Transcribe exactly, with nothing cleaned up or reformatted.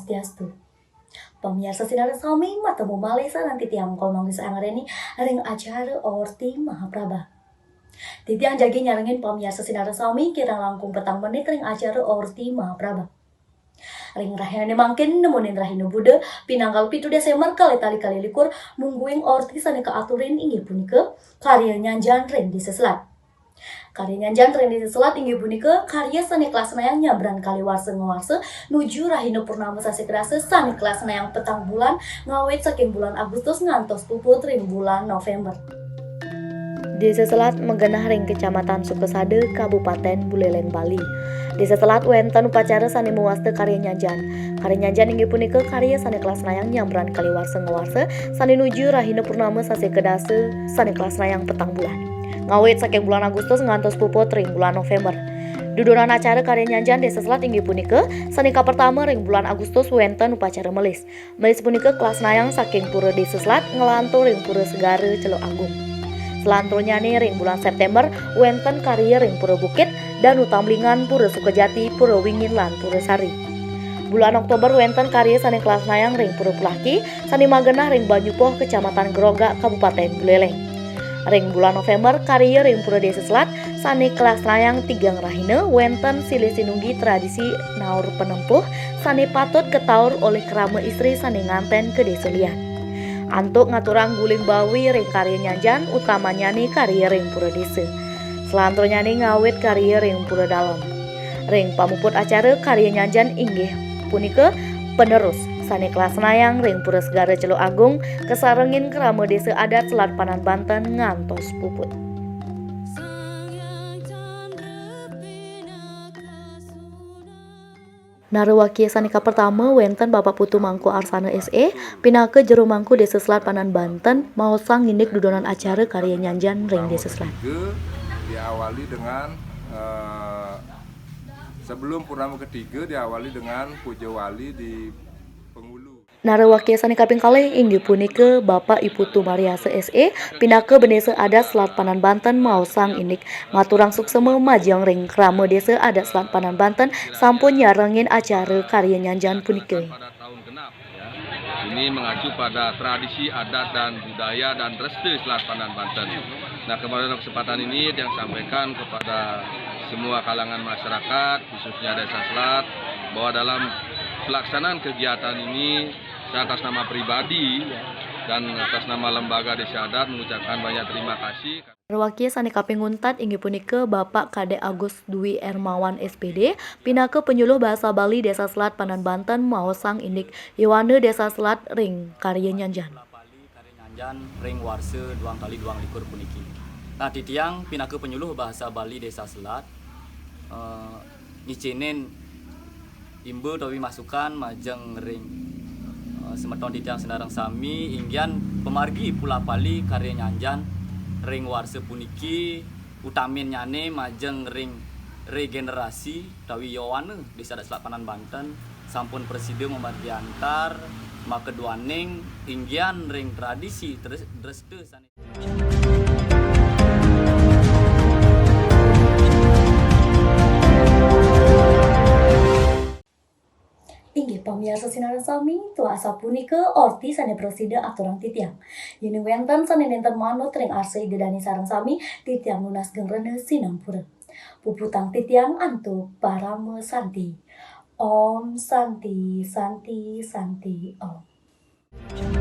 Swastiastu. Pamiarsa sinareng sami, matemu malih sareng titiang Komang Wisang Reni ring acara Orti Mahaprabha. Titiang jagi nyarengin pamiarsa sinareng sami kirang langkung petang menit ring acara Orti Mahaprabha. Ring rahinané mangkin nemonin rahina Buda, pinanggal pitu Désémber kalih tali kalih likur, mungguing orti sané kaaturin inggih punika karya nyanjan ring Désa Selat. Karya nyanjan ring Désa Selat inggih punika karya sané kalaksanayang nyabran kalih warsa ngawarsa nuju rahina purnama sasih kedasa sané kalaksanayang petang bulan ngawit saking bulan Agustus ngantos puput ring bulan Novémber. Désa Selat magenah ring Kecamatan Sukasada, Kabupatén Buléléng, Bali. Désa Selat wénten upacara sané mawasta karya nyanjan. Karya nyanjan inggih punika karya sané kalaksanayang nyabran kalih warsa ngawarsa sané nuju rahina purnama sasih kedasa sané kalaksanayang petang bulan. Ngawit saking bulan Agustus ngantos puput ring bulan Novémber. Dudonan acara karya nyanjan Désa Selat inggih punika sané kapertama ring bulan Agustus wénten upacara melis. Melis punika kalaksanayang saking Pura Désa Selat nglantur ring Pura Segara Celuk Agung. Salanturnyané ring bulan Séptémber wénten karya ring Pura Bukit, Danu Tamblingan, Pura Sukajati, Pura Wingin, lan Pura Sari. Bulan Oktober wénten karya sané kalaksanayang ring Pura Pulaki, sané magenah ring Banyu Poh, Kecamatan Grogak, Kabupatén Buléléng. Ring bulan Novémber, karya ring Pura Désa Selat sané kalaksanayang tigang rahina wénten silih sinunggih tradisi naur panempuh sané patut kataur olih krama istri sané ngantén ka désa lian. Antuk ngaturang guling bawi ring karya nyanjan, utamanyané karya ring Pura Désa. Salanturnyané ngawit karya ring Pura Dalem. Ring pamuput acara karya nyanjan inggih punika penerus sané kalaksanayang ring Pura Segara Celuk Agung, kasarengin krama désa adat Selat Panan Banten ngantos puput. Nara wakia sané kapertama wénten Bapak Putu Mangku Arsana S E, pinaka Jero Mangku Désa Selat Panan Banten, maosang indik dudonan acara karya nyanjan ring Désa Selat. Ketiga diawali dengan, eh, sebelum purnama ketiga diawali dengan puja wali di penghulu. Nara wakia sané kaping kalih inggih punika Bapak I Putu Mariasa S E, pinaka Bendésa Adat Selat Panan Banten, maosang indik ngaturang suksema majeng ring krama désa adat Selat Panan Banten sampun nyarengin acara karya nyanjan punika. Pada tahun genap, ya. Ini mengacu pada tradisi adat dan budaya dan resta Selat Panan Banten. Nah, kemarin kesempatan ini yang sampaikan kepada semua kalangan masyarakat, khususnya Désa Selat, bahwa dalam pelaksanaan kegiatan ini, saya atas nama pribadi, ya, dan atas nama Lembaga Désa Adat mengucapkan banyak terima kasih. Nara wakia sané kaping untat inggih punika Bapak Kadék Agus Dwi Ermawan S P D, pinaka Penyuluh Bahasa Bali Désa Selat Panan Banten, maosang indik yowana Désa Selat ring karya nyanjan. Nyanjan ring warsa duang kalih duang likur puniki. Nah, titiang pinaka Penyuluh Bahasa Bali Désa Selat, eh, ngicénin imba utawi masukan majeng ring, eh, semeton titiang sinareng sami, inggian pamargi pulapali karya nyanjan ring warsa puniki, utaminnyané majeng ring regenerasi utawi yowana Désa Adat Selat Panan Banten sampun prasida mamargi antar, maka duaning inggian ring tradisi dres-, dresta sané. Inggih pamiarsa sinareng sami, tuah asapunika orti sané prasida aturang titiang. Yéning wénten sané nénten manut ring arsa Ida Dané sareng sami, titiang nunas geng rena sinampura. Puputang titiang antuk parama santi. Om Santi, Santi, Santi, Om.